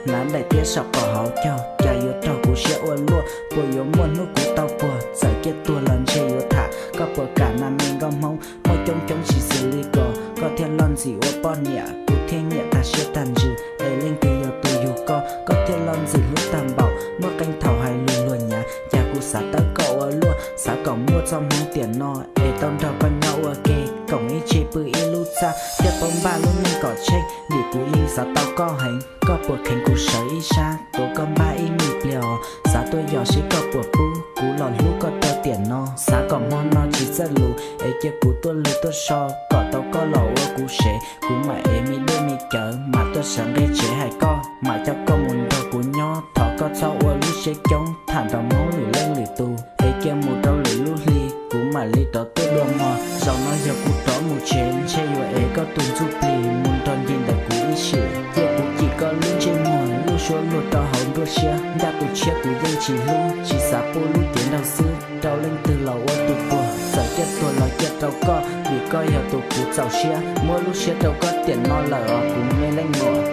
Hnav daim tiab saum qaum hauv caug, cas yuav raug kuv siab ua luaj. Puas yuav muaj hnub kuv tau puag, txawm ciaj tuag los ntshe yuav tham. Koj puas kam na me nkauj Hmoob, muaj coob coob tsis xws li ko, koj thiaj loj ntxim ua poj niam, kuv thiaj nyiam tag siab tag ntsws. Es leej twg yog tus yug koj, koj thiaj loj ntxim hlub tag npaum, muaj qee thaum hais lus luag nyav, cas kuv xav tawb koj ua luaj. Xav kom muaj txoj hmoov tiam no, es tau nrog koj nyob ua ke, koom ib tse pw ib lub txaj, thiaj paub npaj lub neej kom tsheej, vim kuv yeej xav tau koj heev. Koj puas kheev kuv sawv ib sab, tuav koj npaj ib me pliag os, xav tuaj yos seb koj puas pub, kuv los hlub koj rau tiam no. Xav kom hmo no tsis txawj lus, es cia kuv tuaj lw tuaj so, kom tau koj los ua kuv sev, kuv mam ev me dej me cawv, mam tuaj sawv nqe tsev hais koj, mam coj koj mus nrog kuv nyob, thov koj txhob ua lub siab coob, tham nrog Hmoob lwm leej lwm tus, es cia mus rau lwm lub hli, kuv mam li rov tuaj dua mog. Zaum no yog kuv rov mus tsev, ntshe yuav ev koj tus ntsuj plig mus nrog nce ntawm kuv ib sim, cia kuv cim koj lub ntsej muag, lub suab luag rau hauv nruab siab, ncaj tus tshiab kuv yeej tsis hlub, tsis xav pub lub cev nraug xwb, rau leej twg los ua tus puag, txawm ciaj tuag los ciaj rau koj, vim koj yog tus kuv txaus siab, muab lub siab rau koj tiam no lawm os kuv me leej muam.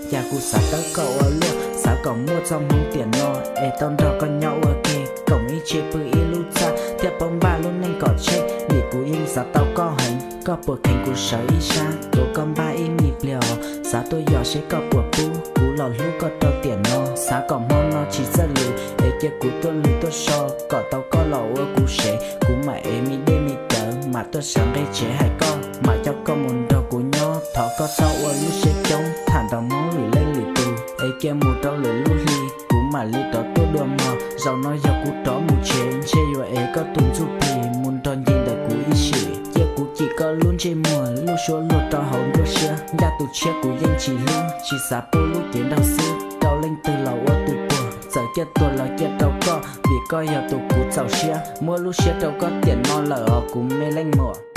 Cas kuv xav tawb koj ua luaj, xav kom muaj txoj hmoov tiam no, es tau nrog koj nyob ua ke, koom ib tse pw ib lub txaj, thiaj paub npaj lub neej kom tsheej, vim kuv yeej xav tau koj heev. Koj puas kheev kuv sawv ib sab, tuav koj npaj ib me pliag os, xav tuaj yos seb koj puas pub, kuv los hlub koj rau tiam no. Xav kom hmo no tsis txawj lus, es cia kuv tuaj lw tuaj so, kom tau koj los ua kuv sev, kuv mam ev me dej me cawv, mam tuaj sawv nqe tsev hais koj, mam coj koj mus nrog kuv nyob, thov koj txhob ua lub siab coob, tham nrog Hmoob lwm leej lwm tus, es cia mus rau lwm lub hli, kuv mam li rov tuaj dua mog. Zaum no yog kuv rov mus tsev, ntshe yuav ev koj tus ntsuj plig mus nrog nce ntawm kuv ib sim, cia kuv cim koj lub ntsej muag, lub suab luag rau hauv nruab siab, ncaj tus tshiab kuv yeej tsis hlub, tsis xav pub lub cev nraug xwb, rau leej twg los ua tus puag, txawm ciaj tuag los ciaj rau koj, vim koj yog tus kuv txaus siab, muab lub siab rau koj tiam no lawm os kuv me leej muam.